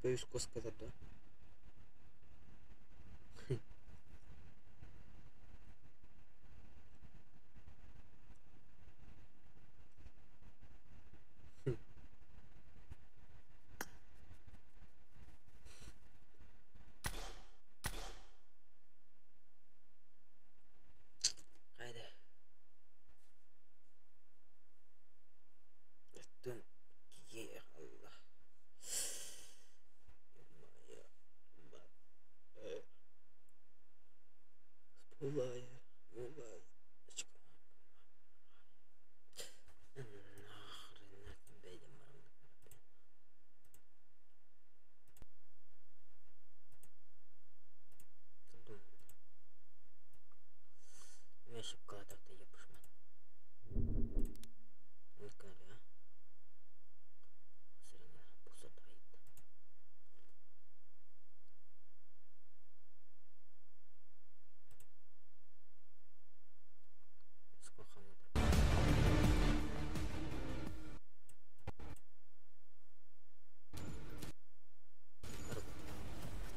Типа үс куоскалар да? Хайда? Оттон Allah.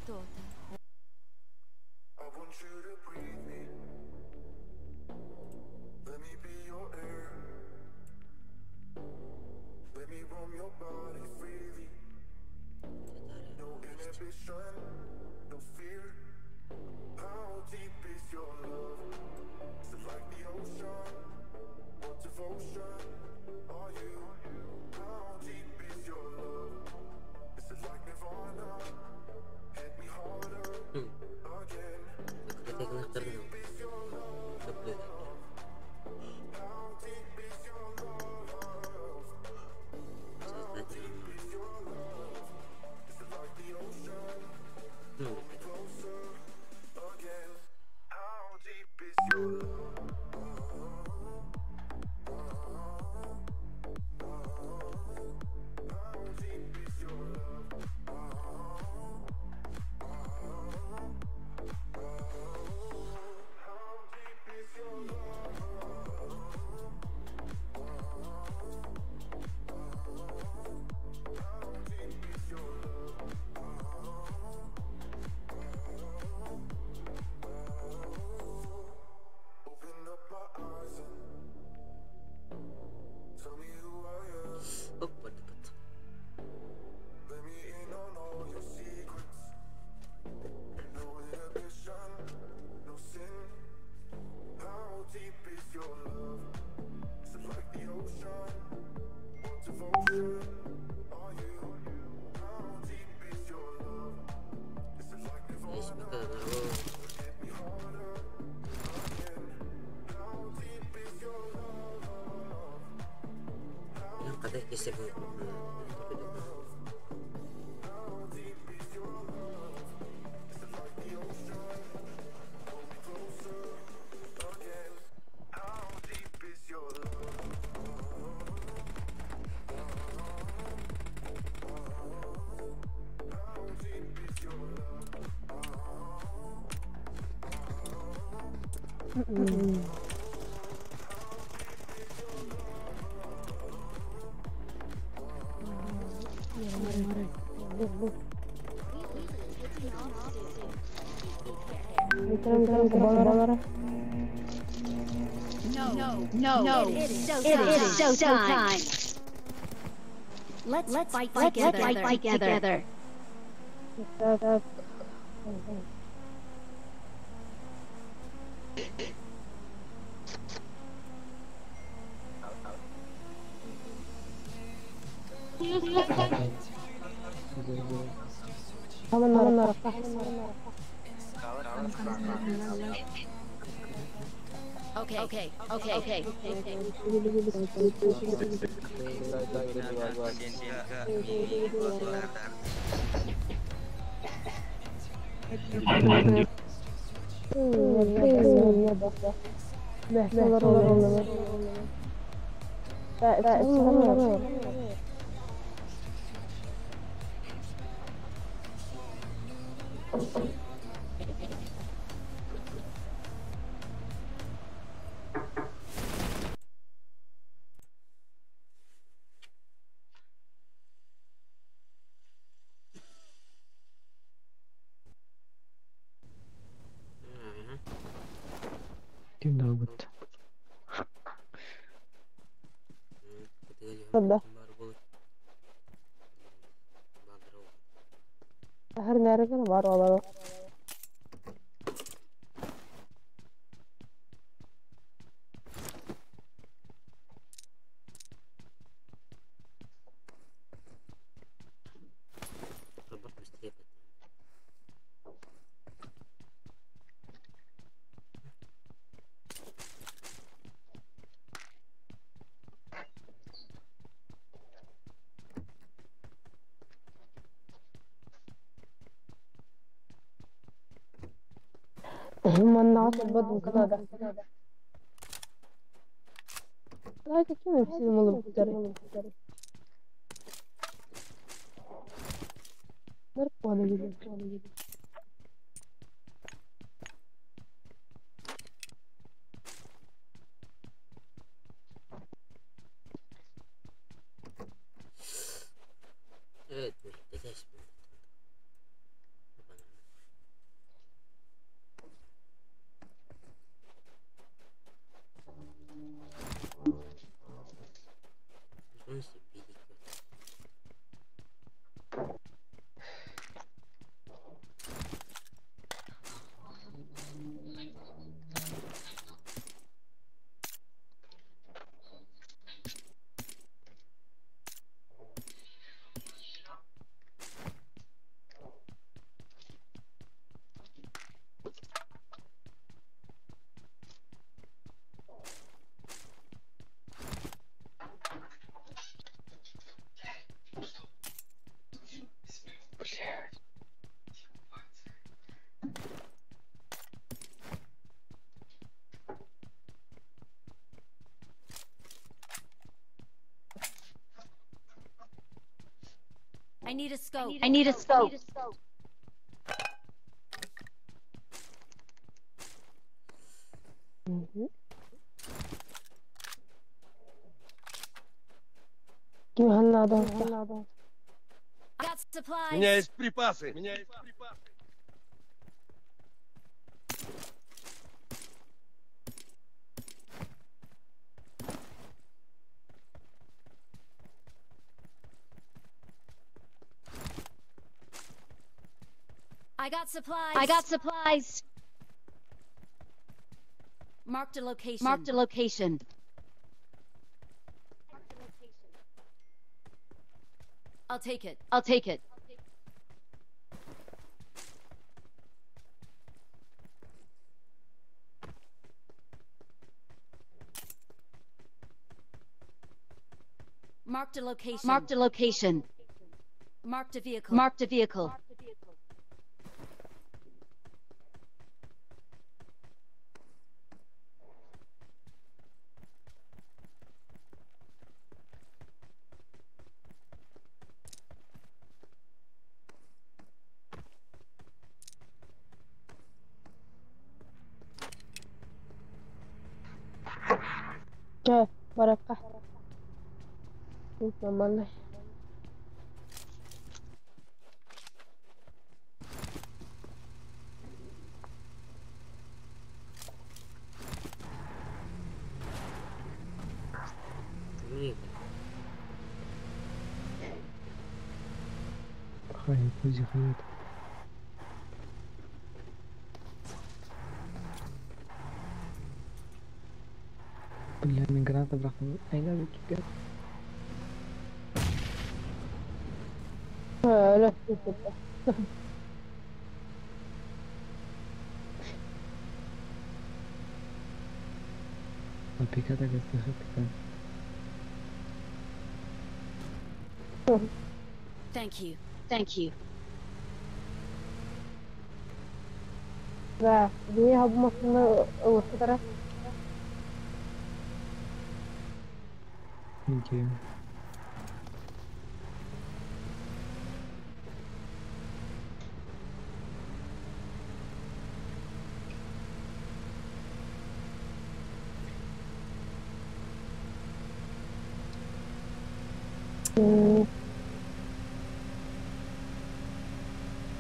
Кто-то I want you to breathe me. Let me be your air. Let me roam your body freely. No inhibition, no fear. How deep is your love? Is it like the ocean? What devotion are you? How deep is your love? Is it like Nirvana? Hit me harder again. Закрытый How гынахтаргын deep is your соблюдать. love? How deep is your love? How Создатель deep is your love? Is it like the ocean? Ну, Pull me closer again. How deep is your love? How deep is your love? How deep is your love? How deep is your love? Open up my eyes and tell me who I am. Оп, барбыт. Let me in on all your secrets. No inhibition, no sin. How deep is your love? Is it like the ocean? What devotion are you? How deep is your love? Is it like Я себе Nirvana? когда нарвал. Hit me harder again. How deep is your love? How Билэн қадай deep кесеп is your love? How deep is your love? Is it like the ocean? Pull me closer again. How deep is your love? How deep is your love? No, no, no. It is showtime. Let's fight together. Let's fight together. Okay. Okay. Okay. Okay. Ким да будет. Да. Бар олар. I need a scope. I need a scope. Got supplies. У меня есть припасы. У меня есть припасы. I got supplies. I got supplies. Marked a location. Marked a location. I'll take it. I'll take it. Marked a location. Marked a location. Marked a vehicle. Marked a vehicle. Баракка. Нормально. Хай, пусть ходит. Бля, мен граната бырақтым. Айда кет. Өлө сыппыта. La picata che sta capitando. Thank you. Thank you. Да, дии бу массыына ылыспытара. Thank you.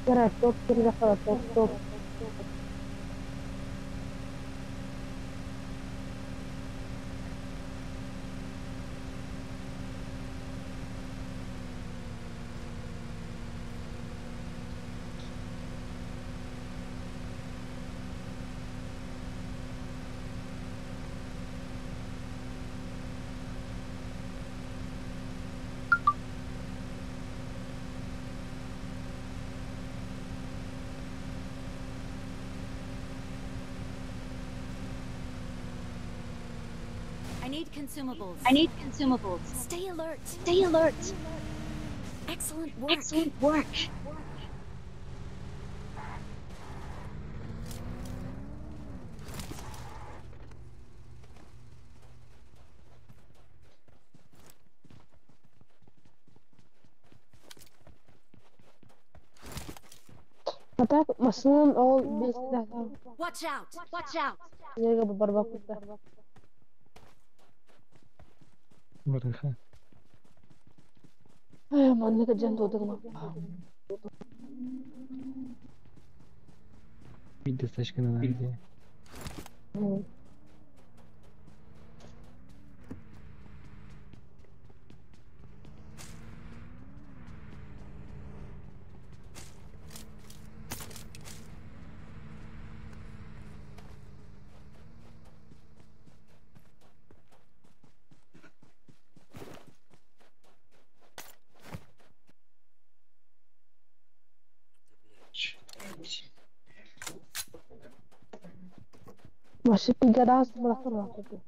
Кыра топ киргэ хара топ топ. I need consumables. I need consumables. Stay alert. Stay alert. Excellent work. Excellent work. А так массыынан ол биэс Watch out. Watch out. Нерге барбаппыта. Барыха. Ай, маннык дьон туодугуна. Видно сачкана где. Машы пигараас мылахтар бааппыт.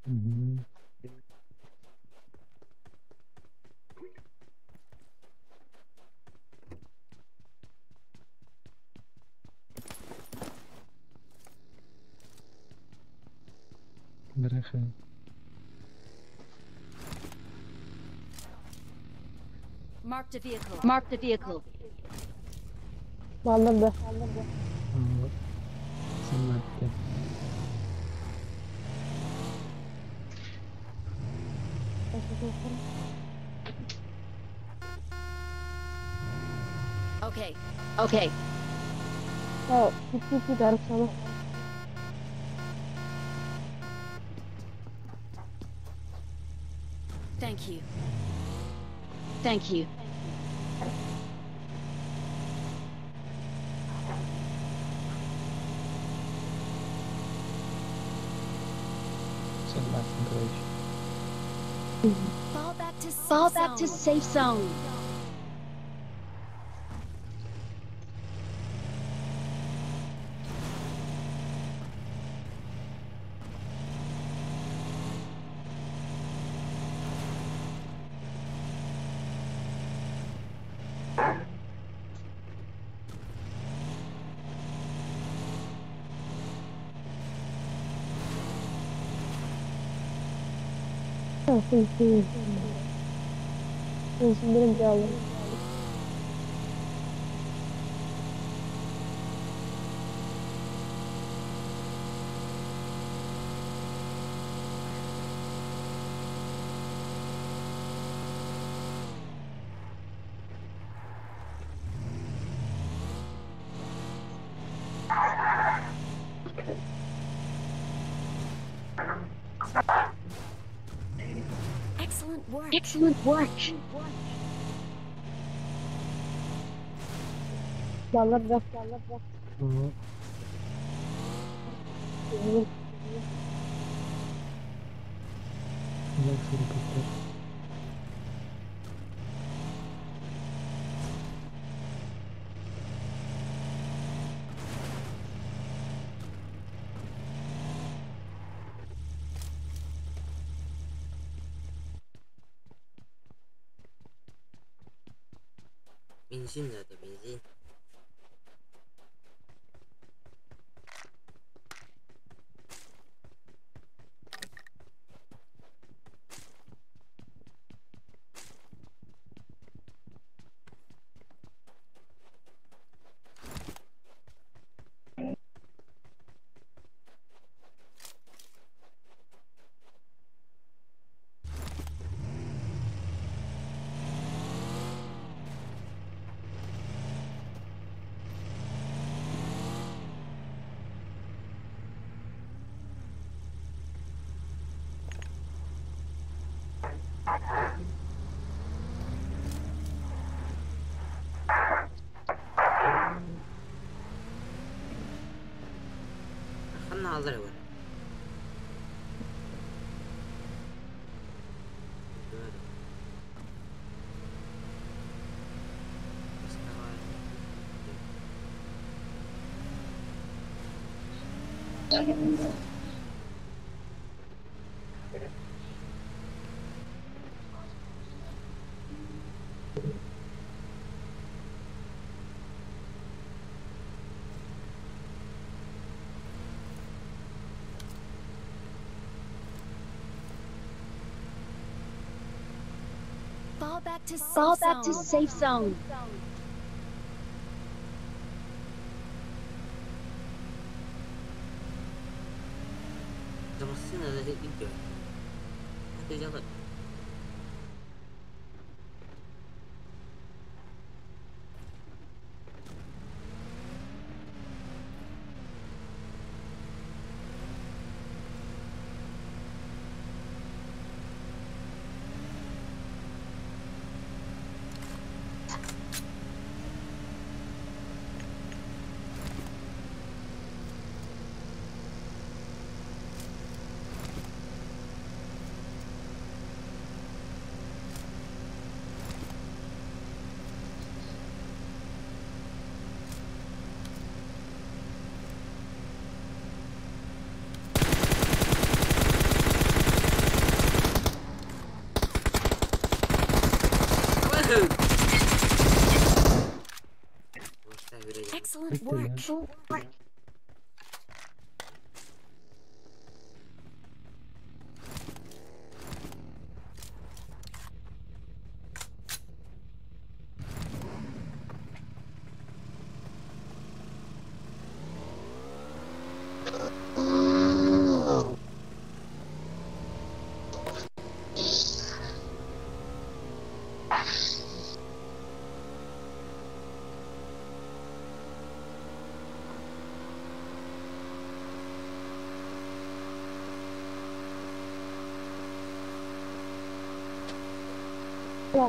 Угу. Барыха. Marked a vehicle. Marked a vehicle. Бааллар да. Вот. 17. Okay. Okay. Киппи дарык сана. Thank you. Thank you. 17, короче. Fall back to safe Fall back to safe zone. Бирин жалым. Excellent work. Excellent work. Бааллар да. Вот. Лакшери. Бензин надо, бензин. Ханна хааллар бар. Fall back to safe Fall back to zone. Safe zone. За массыына да идет. Это делать. Excellent work.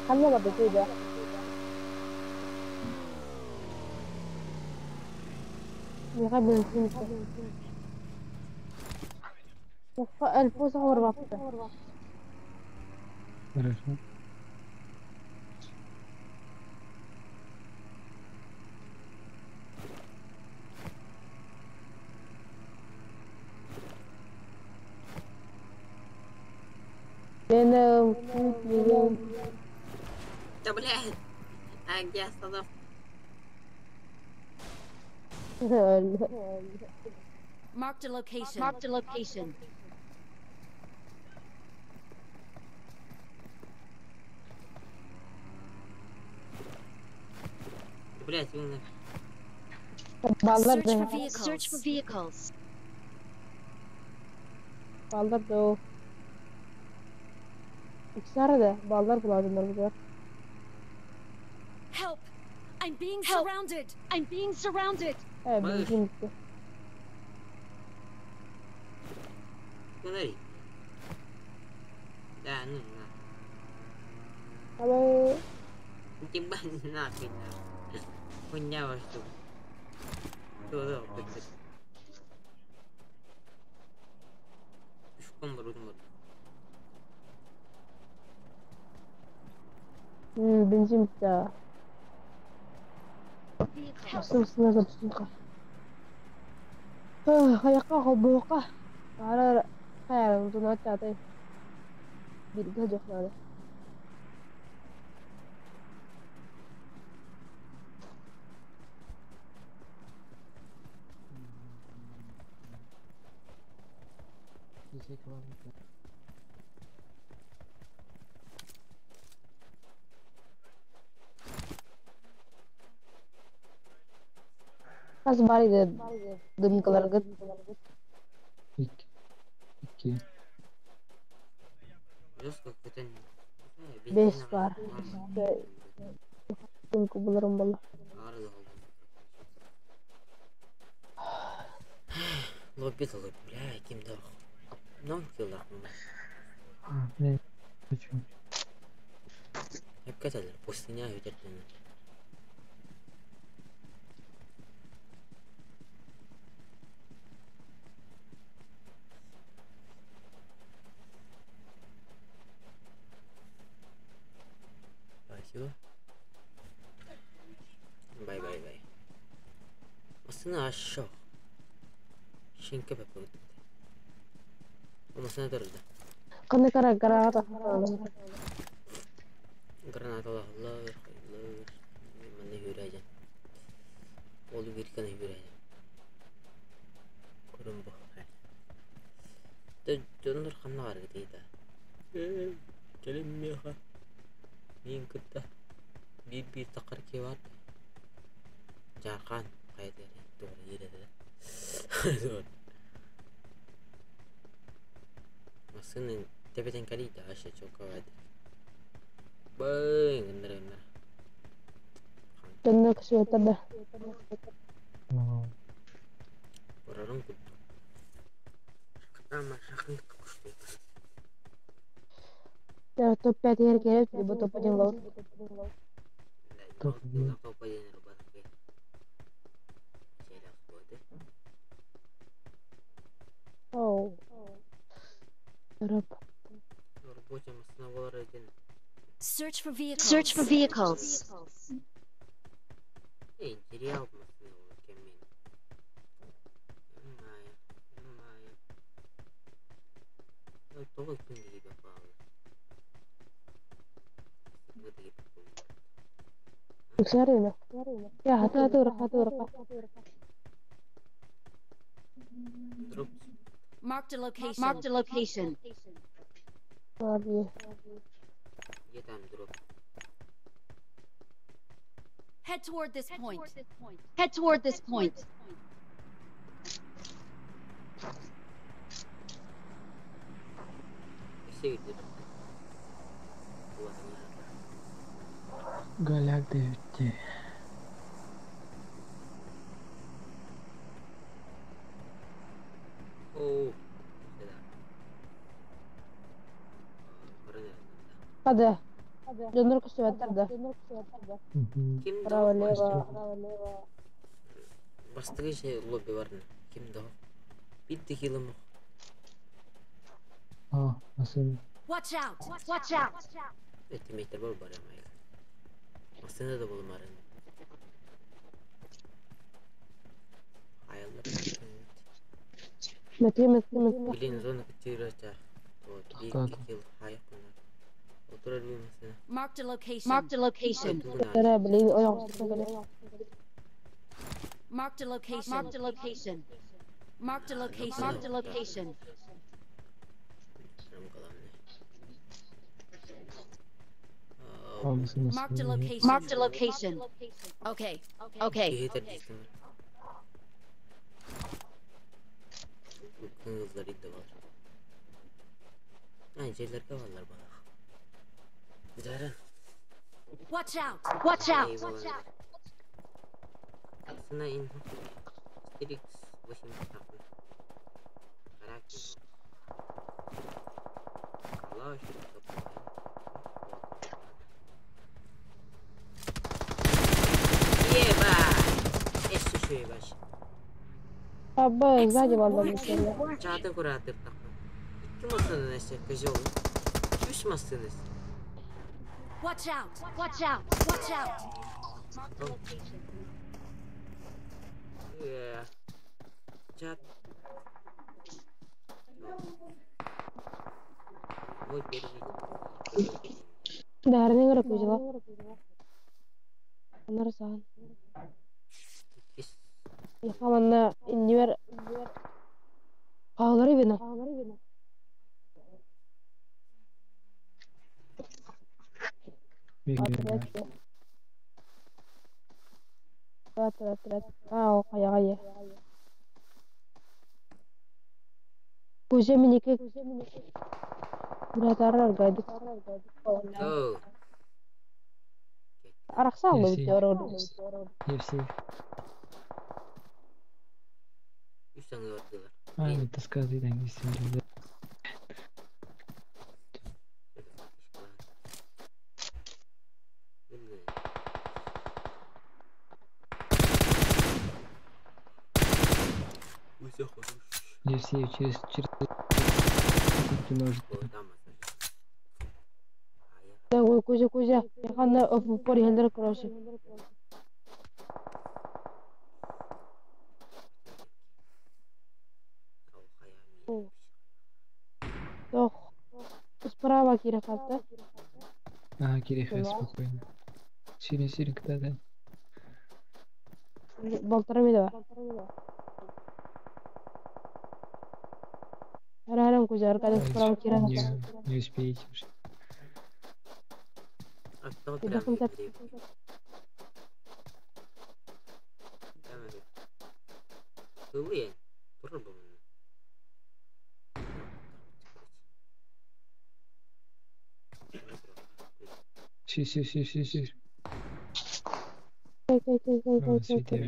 Ханна барда да. Миха бензин. 1014. Хорошо. Мене миллион. Да блядь! А где остановка? Marked a location. Marked a location. Да блядь, вы Баллар Search for да. vehicles. Search for vehicles. Баллар да. İkisi да баллар buladınlar bu. Help! I'm being Help. Surrounded. I'm being surrounded. Evet, Hayır. benzin bitti. Смотри. Да, ну на. Ama Тебя нахуй на. Хуйня во что. Что да, блядь. Пешком барудым. Benzin bitti ha. Vehicles. Nasıl nasıl хайаққа холбуоқа арар хайарын тунаачаатай биргэ дьохнаада. Ячейка бар. Хас баар дымкаларгыт? Икки. Икки. Жестко көтөн. Бес бар. Дымка буларым буолла. Лобби да лобби, бля, ким да. Нон киллах. А, блядь, хочу. Hep кетелер, пустыня өтерден. Спасибо. Бай бай бай. Масына ашшо. Шинке беппет. Масына турда. Ханна кара граната. Гранаталаһаллар, хайыллар. Манна хүрәжен. Ол бир кана хүрәжен. Көрүм бу. Дьоннор ханна барга дейда. Келем меха. Мин кытта. Бир-бир тақар ке бар. Жархан қайда doğru yere Doğru. Масыны тепетен калита аша чокавады. Бай, гындыр гындыр. Дьонно көсүөттэр да. Ну, Орарым кутту. Ама шахын кушты. Топ-5 егер керек, либо топ-1 лоут. Топ один. Топ один рубашки. Şeyler koydu. Оу. Раб. Рабочая машина была один. Search for vehicles. Search for vehicles. Эй, материал машина была кемин. Мая, мая. Тоҕо күн диги баалы. Диги Сарина. Я хата тура, хата тура. Дроп. Marked a location. Marked a location. Ладно. Где там дроп? Head toward this point. Head toward this point. Все дроп. Голяк девять. Оу. Сюда. Хада. Дьоннор көсүөттэр да. Мгм. Ким Право, да? лево. Бастыгы же лобби барны. Ким да? Битти килым. А, машина. Watch out! Watch out! Этимейтер бар бар ямайга. Машина да болмарын. Аяллар. Метри, метри, метри. Блин, зона котировать. Вот, Тоқтады. бир килл хай кунар. Отырар бир машина. Marked a location. Marked a location. Тара, блин, ой, келе. Marked a location. Marked a location. Marked a location. Marked a location. А, машина. Marked a location. Marked a location. Okay. Okay. Киһи Кыңгызлар идде бар. А, жерлерге балар балах. Жарын. Watch out! Watch out! Цена ин 480 Характер. Калаш. Еба! Эссе шуебаш. Абы, сзади барда машина. Чаты куратыр такой. Икки машина несе, козел. Үч машина. Watch out! Watch out! Watch out! Э. Чат. Мой первый. Бәріне көріп көзі Анар саған. Иккис. Яқаманна иннибер хаалары бина. Бигэр. Отряд, отряд. А, о, хайа. Кузя миники. Братар гайдык. Go. Арахсааллы Евсей. бит Евсей. Үс саҥа бардылар. А, это сказать, не сильно. Все хорошо. Евсей через секунду может. Кузя, Кузя. Ханна упор хелдер короче. Тох. Справа кире калта. Ага, Кириха, спокойно. Сильно, сильно, да, да. Болтара ми да. Арарам Кузя, аркада справа кире. Не, не успеете уже. Си, си, си, си, си. Кай, кай, кай, кай, А, кай, кай, свети, кай.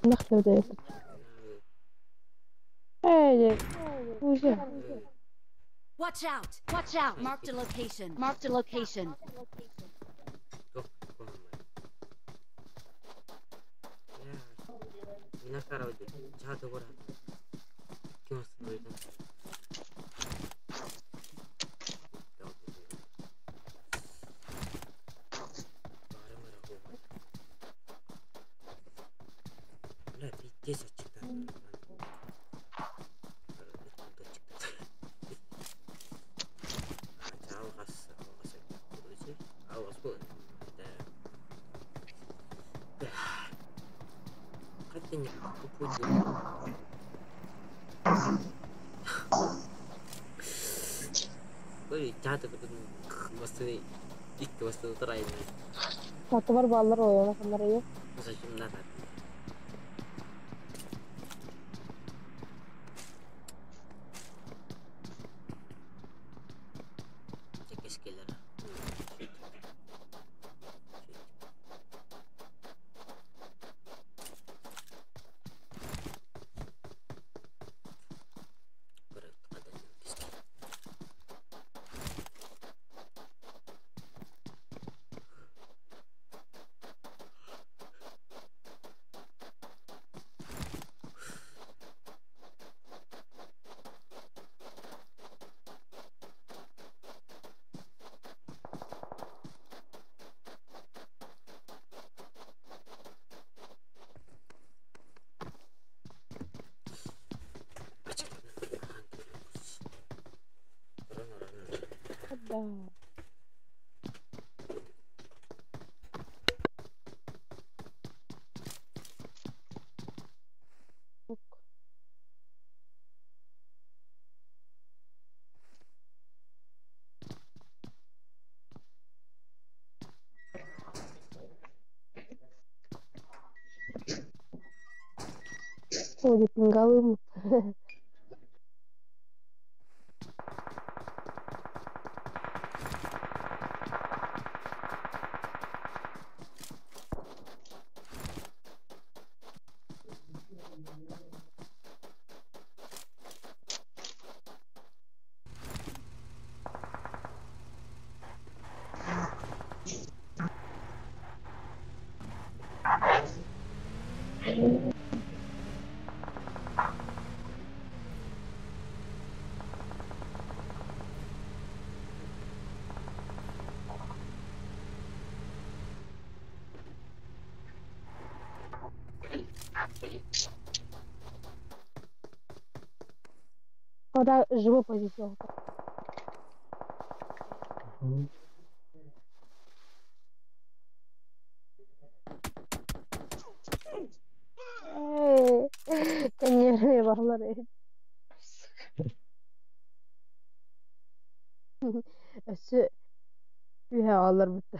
Нахтар да. Эй, Кузя. Watch out! Watch out! Marked a location. Marked a location. Татыбар баллар ойона ханнар. Да. Ой, пингалым. Когда живой позиция. Мгм. Эй, конечно, баллар. Өссө Үһэ олорбута.